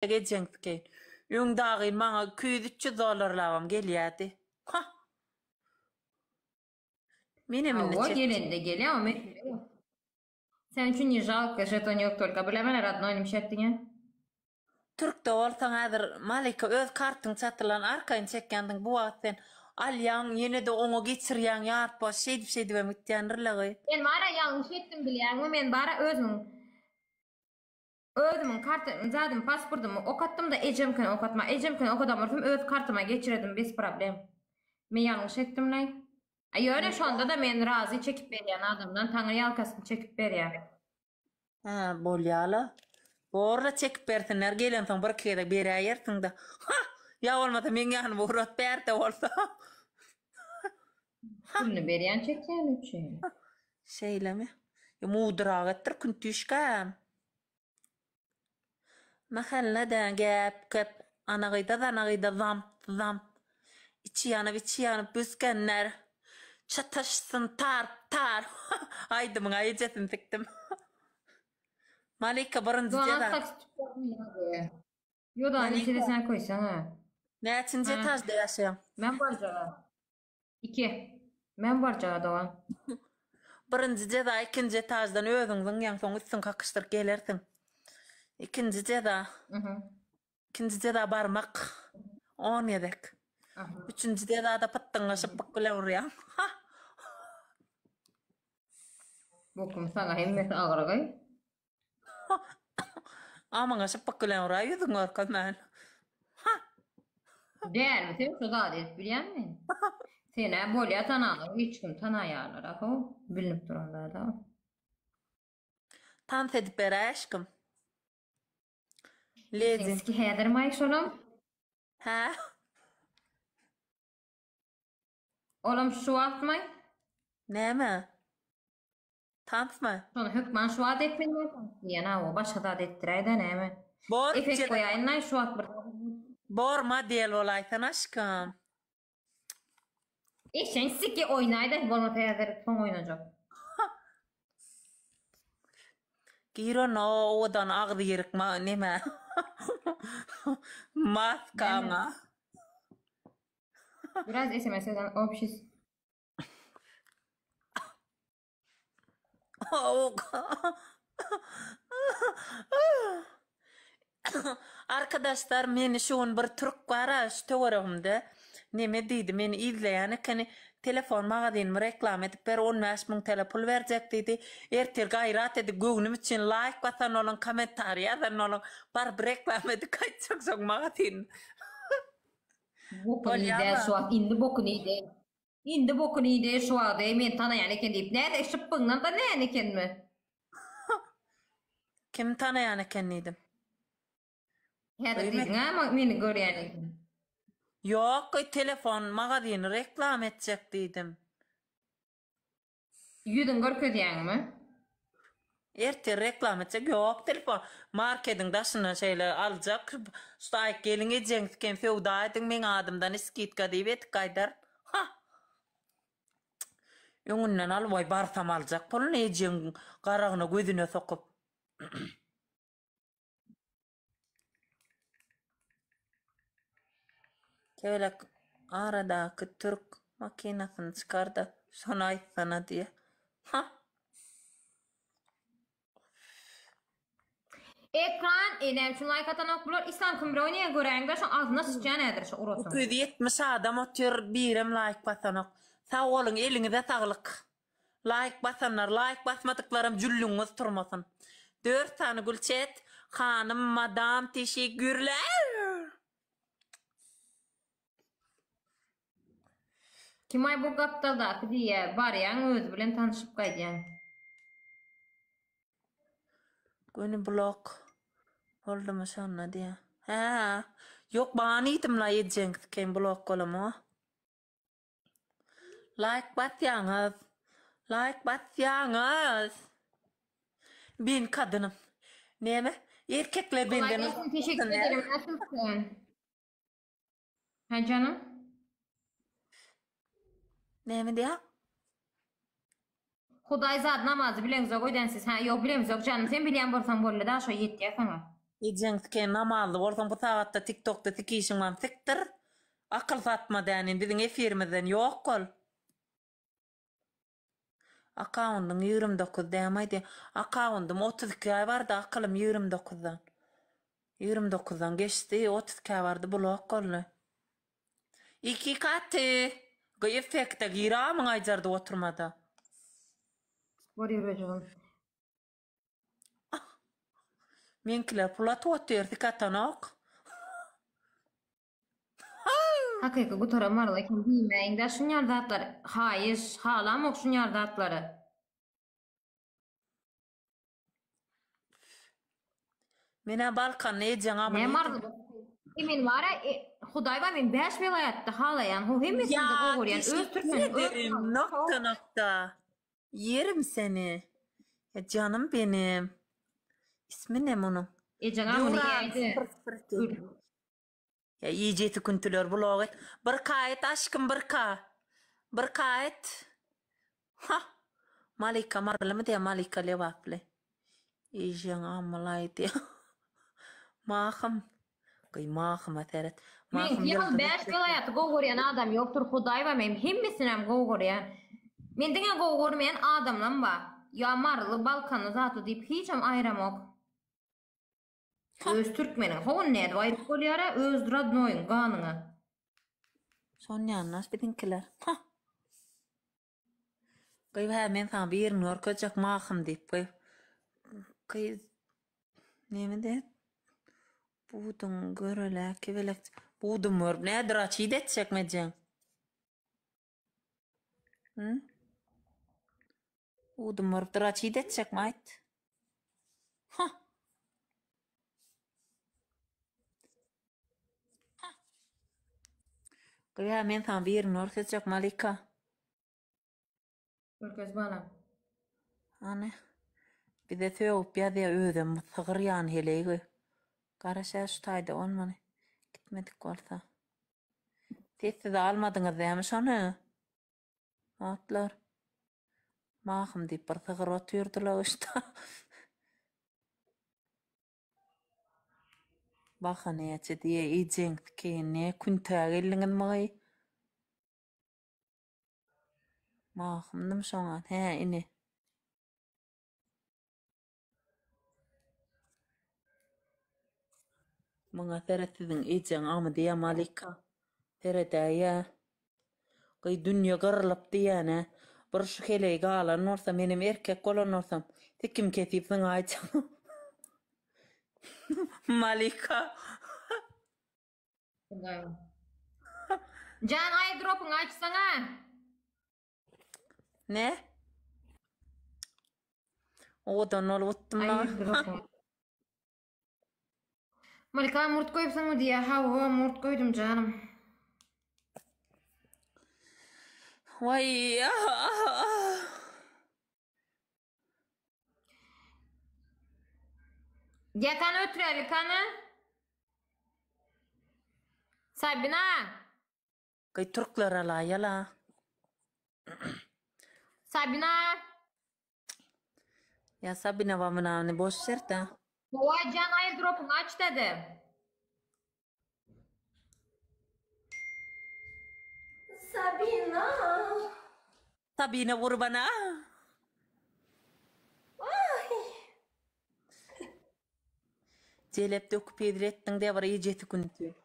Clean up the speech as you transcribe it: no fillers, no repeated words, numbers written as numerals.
Ejeň sikeýin. Öň dagy maňa 200-300 dollarlabam gelýärdi. Hah! Menem indi Hawa, çekjek. gelende gelýär, o mesele ýok. Sen üçin ne žalko, žeton ýok tolko. Bilemen rodnoý nime şertiňe. Türkde bolsaň häzir Malika öz kartyň çatylan arkaýyn çekýändiň bu wagt sen alýaň ýene-de oňa geçirýäň ýarpa şeýdip şeýdibem gitýändirle gyz. Men bara ýalňyş etdim bilýäňmi men bara özümiň Özümiň karta zadymy pasportymy okatdym-da ejemkini okatma ejemkini okadan bolsam öz kartyma geçiredim bez problem. Men ýalňyş etdimlaý. A ýöne şonda-da men razy çekip berýän adamdan taňry ýalkasyn çekip berýär. Hä bolýala. Borla çekip bersinler gelensoň bir iki gezek beräýersiňdä. Ha! Ýa bolmasa meň ýanyma ugrat bärde bolsa. Puluny berýän çekýäni üçin. Şeýlemi? Ýa mudrak etdir küntüşgäm. Mahallada gep köp, Anagyda zanagyda zamp zamp. Içi ýanyp içi ýanyp büsgenler. Çataşsyn tar tar. Aýdymyň ejesini sikdim. Malika birinji jeza. Ýodany içine sen koýsaňa. Näçinji etažda ýaşaýaň? Men barjaga. Iki. Men barjaga dogan. Birinji jeza ikinji etaždan özüň zyňýaň soň üstüňi kakyşdyryp gelersiň. Ikinji jeza. Ikinji jeza barmak. On gezek. Üçünji jezada pytdyňa şypbyk bilen urýaň. Ha! Bokum saňa hemmesi agyrgy. Amyňa şypbyk bilen uraý ýüzüňi görkezmän. Ha! Dälmi sen şu zady edip bilýäňmi? Sen-ä bolýa tanaňok hiç kim tanaýarlar how bilnip duran zada. Tans edip beräý aşkym. Ledi. Seňki häzirmaý şolam? Hä? Olam şu wagtmaý? Näme? Tansmy? Şony hökman şu wagt etmeli bolsaň diýen hawa başga zat etdiräýdä näme. Bor Efekt goýaýynlaý şu wagt bir Bor model bolaýsan aşkym. Eşeň siki oýnaýda bolmasa häzir soň oýnajak. Gir onda owadan agzy ýerik ma neme maskaňa. Biraz sms eden общий Arkadaşlar meni şu gün bir türk bara şu töweregimde neme diýdi meni izleýän ekeni telefon magazynymy reklama edip ber 15 müň TL pul berjek diýdi ertir gaýrat edip göwnüm üçin laýk basan boluň kommentariý ýazan boluň baryp reklama edip gaýtjak şoň magazynyny Bokuny iýdä şu wagt indi bokuny iýdä. Indi bokuny iýdi şu wagty meni tanaýan eken diýip näde şypbygyňdan tanaýan ekenmi? Kim tanaýan eken diýdim. Häzir diýdiň-ä meni görýän eken. Ýok, telefon magazyny reklama etjek diýdim. Ýüzüňi görkezýäňmi? Ertir reklama etjek ýok telefon markediň daşyndan şeýle aljak ştaýk geliň ejeňiz kem söwda ediň meň adymdan skidka diýip etip gaýdar ha öňünden al waý barsam aljak puluny ejeň garagyna gözüne sokup. Kebelek aradaky türk makinasyny çykarda şony aýtsana diýýä. Ha. Ekran e näme üçin laýk atanok bular islam kim bile oýnaýa göräýiňdä şoň agzyna syçýan häzir şu uratyň. 270 adam otyr birem laýk basanok. Sag boluň eliňize saglyk. Laýk basanlar laýk basmadyklaram jüllügiňiz turmasyn. Dört sany gül çet hanym madam teşekkürler. Kimaý bu gapdaldaky diýýä barýaň özi bilen tanyşyp gaýdýaň. Göni blok boldumy şonda diýýä. Hä. Ýok ban iýdimlaý ejeňki kem blok bolama. Laýk basýaňyz. Laýk basýaňyz. Men kadynym. Näme? Erkekler benden Kolay gelsin teşekkür ederim nasylsyn? Ha canım? Näme diýýä? Hudaý zat namazy bileňzok öýden siz. Ha ýok bilemzok janym sen bilýän bolsaň boldy da şo ýetýär saňa. Ejeň siken namazly bolsaň bu sagatda tiktokda sikişiň bar sikdir. Akyl satma dänin biziň efirimizden ýok bol. Akaundyň 29 dämi aýdýa. Akaundym 32 aý bardy akylym 29-dan. 29-dan geçdi 32-ä bardy blok boldy. Iki katy. Gyý effekte gir amyň aýjardyp oturmada. Bor ýürejigim. Meňkiler pul atyp otyr, sik atanok. Hakyky gutaran maral eken diýmäýiňdä şun ýaly zatlary. Haýyş, halamok şun ýaly zatlary. Menä Balkanly ejeň amyny Näme arzyly? E men bara e, Hudaý bar men 5 welaýatda halaýan, ho hemmesini-de gowy görýän. Öz türkmenim, öz ederim nokta nokta. Ýerim seni. Ya canım benim. Ismi ne munuň? Ejeň amyny Döwran iýäýdi. 002. Ya iýjesi küntüler blog et. Bir ka et aşkym bir ka. Bir ka et. Ha. Malika Marylymy diýä Malika Lebaply. Ejeň amylaý diýä. Mahym. Gyý Mahyma seret. Mahym Meňki ýaly ýyldyz 5 etjek. welaýaty gowy görýän adam ýokdur Hudaý bar men hemmesinem gowy görýän. Men diňe gowy görmeýän adamlam bar. Ýa maryly balkanly zatly diýip hiçem aýramok. Öz türkmeniň ho ony nädip aýryp bolýara öz radnoýyň ganyňa. Şonýandaş biziňkiler. Hah. Gyz hä men saňa birini görkezjek Mahym diýip gyz. Gyz neme diýip buduň görelä kebelek budum görüp nädir açyt etjek mejeň. Hı? Budum görüp draçit etjekmi aýt. Hah. Gyýa men saňa birini görkezjek Malika. Görkez balam. Hany. Bize sögüp ýazýa özem sygyr ýan heleý. Garaşa şu taýda bolmaly. Gitmedik bolsa. Sessiz almadyňyz dämi şony? Otlar. Mahym diýip bir sygyr otyrdylar uçda. Baha näçe diýe ejeň sikeýin ne küntä geldiňizmi? Mahymdym şoňa. Hä ine. Muňa seret siziň ejeň amy diýýä Malika. Seredäýýä. Gyý dünýe gyrylyp diýýänä. Bir şu heleý galan bolsa menem erkek bolan bolsam sikim kesip zyňaýjak. Malika. Jan airdropyňy açsana. Ne? Owadan bolup utdum la. Malika murt goýupsyňmy diýýä. Hawa, murt goýdum janym. Waý. Ýatany ötürälik hany. Sabina. Gyý türkler alaýala. Sabina. Ya Sabina Babynany boş ber-de. Hawa jan airdropyňy aç dedim. Sabina. Sabina gurbana. Ay. Jelep döküp hezil etdiň de bir ejesi günüsi.